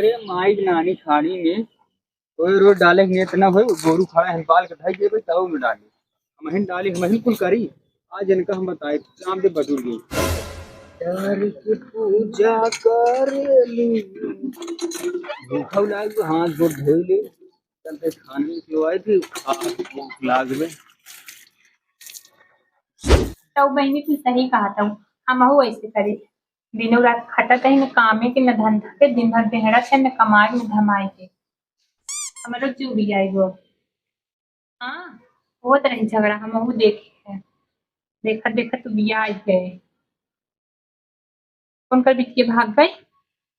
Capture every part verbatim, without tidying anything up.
ए माई नानी खानी में कोई रोज डाले के नियत ना होई, गोरू खड़ा है, बाल कटाई देबे, तब में डाली। हमहिन डाली, हमहिन कुल करी। आज इनका हम बताई, काम दे बटुर गई। यार की पूजा कर ली। भूखा लाग, हाथ गोड़ धोई ले। चलते खाने के आई थी, आ, भूख लाग गई। तो बहनी, तू सही कहा था, हमहू ऐसे करी। दिनों रात खटत है, न कामे के, न धंधा के, दिन भर बेहड़त है, न कमाए, न धमाए के। हमरो जुड़िया एगो। हाँ, होत रही झगड़ा, हमहू देखे हैं। देखत देखत तू बिया आई गए। कौन कर बिटिया भाग गई?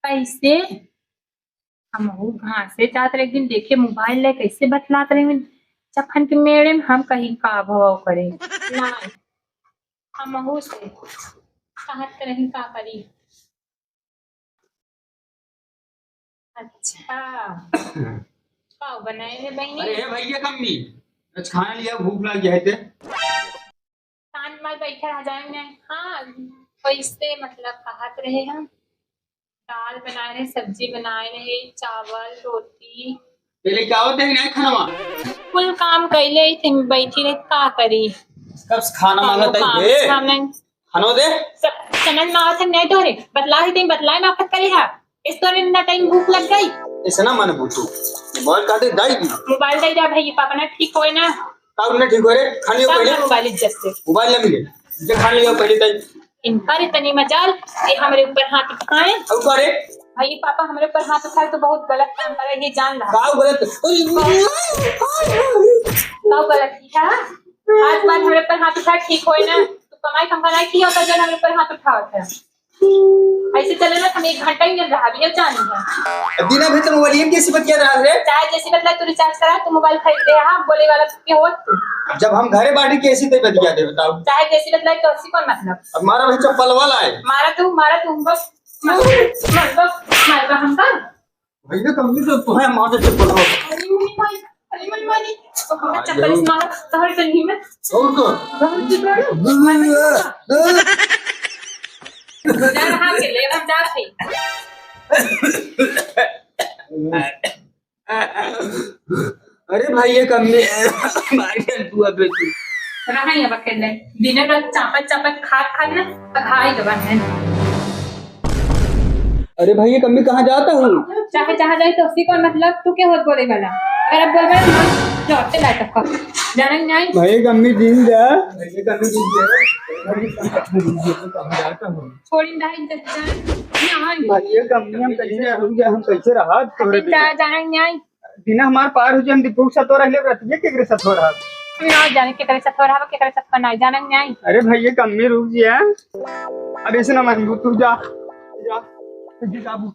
कैसे? हमहू घासे जात रहे, एक दिन देखे मोबाइल ले, कैसे बतलात रहे, चफन के मेड़े में। हम कही का भवाओ करे। ना, हमहू से कहत रही का करी। अच्छा, का बनाए रे बहनी? अरे हे भैया कम्मी, कुछ खाना लिया, भूख लग गया है ते। शांत मार बैठा रह जाए ने। हाँ, कैसे मतलब कहत रहे हम, दाल बनाए रहे, सब्जी बनाए रहे, चावल, रोटी। पहले क्या होते हैं नहीं खाना? कुल काम कैले ही थे, बैठी रहे, का करी? कब से खाना मांगत है काम बे? सामने खानो दे। स-, समझ में आवत है नहीं तोरे? बतला ही दिन बतलाए में आफत करे हा। इस तोरे इतना टाइम भूख लग गई। ऐसे ना मन पूछो। मोबाइल काटे दाई दी। मोबाइल दे जा भाई, पापा ना ठीक होए ना। का उन्हें ठीक हो रे? खान लियो सब पहले। ना मोबाइल इज्जत से। मोबाइल ले मिले। जे खान लियो पहले दाई। इनका रे तनी मजाल, ये हमरे ऊपर हाथ उठाए। अब का रे? भाई पापा हमरे ऊपर हाथ उठाए तो बहुत गलत काम करे, ये जान ला। का गलत? का गलत किया? आज बाद हमरे ऊपर हाथ उठा ठीक होए ना, तो कमाई खंभा नहीं किया होता जो हमरे ऊपर हाथ उठावत है। ऐसे चले ना, हम एक घंटा ही मिल रहा, अभी जान है। अब दीना भाई तो मोबाइल कैसे बतिया रहा है? चाहे जैसे बतला तू रिचार्ज करा, तू मोबाइल खरीद दे, हाँ, बोले वाला के हो तू। जब हम घरे बाटी कैसे ते बतिया दे बताओ? चाहे जैसे बतला तो उससे कौन मतलब? अब मारा भाई चप्पल वाला है। मारा तू, मारा तू, बस, मार, मार, बस, मार, बस, हमका। भैया, कम नहीं तो तुम्हें मार दे चप्पल हो। अरे, मम्मी मारी, अरे, मम्मी मारी। तो हमें चप्पल से मारा, तोहर गंदी में। और को? बहुत ही बड़ा। जा रहा के ले, हम जा थे। अरे भाई, ये कम नहीं है। मार के तू अबे तू। रहा ही अब अकेले। दिने रात चापत चापत खा खा ना, अघाई गवा है। अरे भाई, ये कम्मी कहाँ जाता हूँ? चाहे जहाँ जाए तो उससे कौन मतलब? तू क्या होत बोले वाला? अगर अब बोल रहा है, मार, जौते लाए तब का। जाना ही नहीं। भाई, कम्मी दिन जा। भाई, ये कम्मी दिन जा। भाई, ये कम्मी दिन जा। कहाँ जाता हूँ? छोड़ इन दाई, इज्जत जान। नहीं आए। भाई, ये कम्मी हम कहीं जा, रुक जा, हम कैसे रहा तोरे अरे जा, बिना? जाना ही नहीं। बिना हमार पार हो जाए, हम दीपू के साथ हो रहा, रतिया केकरे साथ हो रहा? हम ना जाने केकरे साथ हो रहा, केकरे साथ हो ना, जाना ही नहीं। अरे भाई, ये कम्मी रुक जा। अब ऐसे ना मान, तू जा, जा, तू जा बाबू।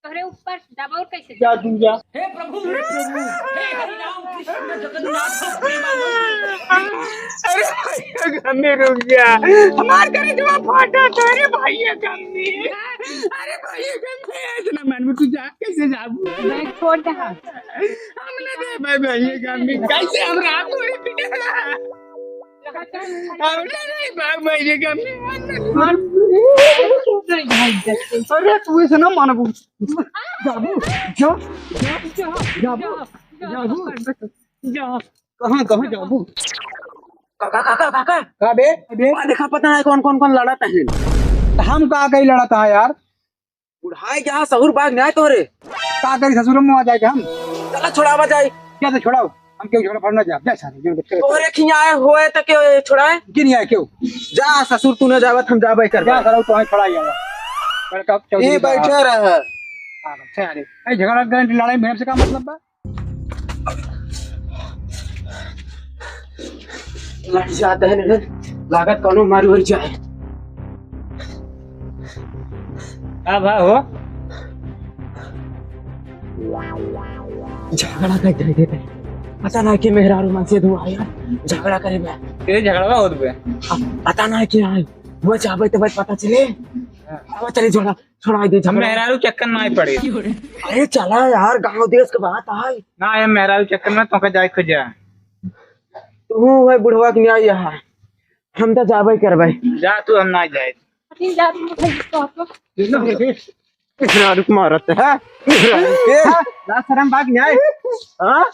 तोहरे ऊपर दबाव कैसे? जा तू जा। हे प्रभु, हे प्रभु, हे हरि राम कृष्ण जगन्नाथ प्रेमानंद। अरे भाई, कम्मी रुक जा। हमार करेजवा फाटा था, अरे भाई, ये कम्मी। अरे भाई, ये कम्मी, ऐसे ना मान, तू जा, कैसे जाबू? मैं छोड़ दे, हाँ। हम ना दे भाई, भाई, ये कम्मी, कैसे हम रात को ही पीटे? हम ना दे भाई, भाई, ये कम्मी। अरे तू ऐसे ना मानबू। जाबू, जा, जा, जा, जाबू, जाबू। जा। कहाँ, कहाँ जाबू? काका, काका, काका। का बे? बे? वहाँ देखा, पता नहीं कौन, कौन, कौन लड़त है। तो हम का कही लड़त है यार? बुढ़ाए क्या सहुर बाग न्याय तोरे। का करी ससुर में आ जाए हम? चला छोड़ावा जाए। क्या तो छोड़ाओ? हम क्यों झगड़ा फड़ना जा? जा सारे, जो बच्चे तोरे खियाए होए तो क्यों छोड़ाए? गिन आए क्यों? जा ससुर, तू ना जावत, हम जाबे कर। जा सारा, तो हमें छोड़ा ही आवा। बड़का चौधरी ये का बैठा रहा। हाँ, अच्छा यार। ए, झगड़ा गांड लड़ाई में हमसे का मतलब बा? लड़ जाता है ना, लागत कौनो मार उड़ जाए। का भा हो? झगड़ा कर दे देते। पता ना कि मेहरारू मन से दुआ यार, झगड़ा करे बे। तेरे झगड़ा होत बे? अब पता ना कि आए, वो जाबे तो बस पता चले। अब चले झगड़ा। छोड़ा दे हम झगड़ा। मेहरारू चक्कर ना पड़े। अरे चला यार, गांव देश के बात आए। ना, ये मेहरारू चक्कर में तोके जाए खुद जा। तू है बुढ़वा के न्याय यहाँ। हम तो जाबे करबे। जा तू, हम ना जाए। अरे जा तू, भाई, तो आप लोग। मेहरारू के मारत है, मेहरारू के। हाँ, लाज शरम बात नहीं आए। हाँ?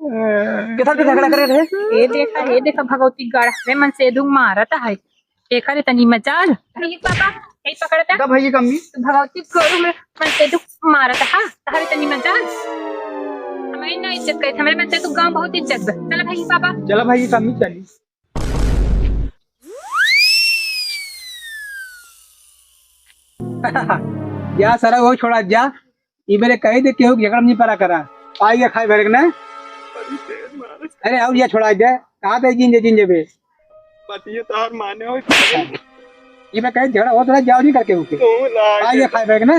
किधर के झगड़ा करे रहे? ये देखा, ये देखा, भगवती गढ़ में मनसेधु मारत है। देखा रे तनी मजाल। ये पापा, ये पकड़ता। का भैया कम्मी? भगवती गढ़ में मनसेधु मारत है। तहारे तनी मजाल। हमारी ना इज्जत करे, हमारे मनसेधु गाँव बहुत इज्जत बा। चला भाई पापा। चला भाई कम्मी चली। जा सारा वो छोड़ा जा। ई बेरे कही दे केहू के झगड़ा नहीं परा करा। आई ये खाए भरे के ना। अरे और ये छोड़ा दे। कहाँ पे जिंदे जिंदे बे। बतिये तार माने हो। ई बेरे कही झगड़ा हो तो जाओ नहीं करके उनके। तू लाग आई ये खाए भरे के ना।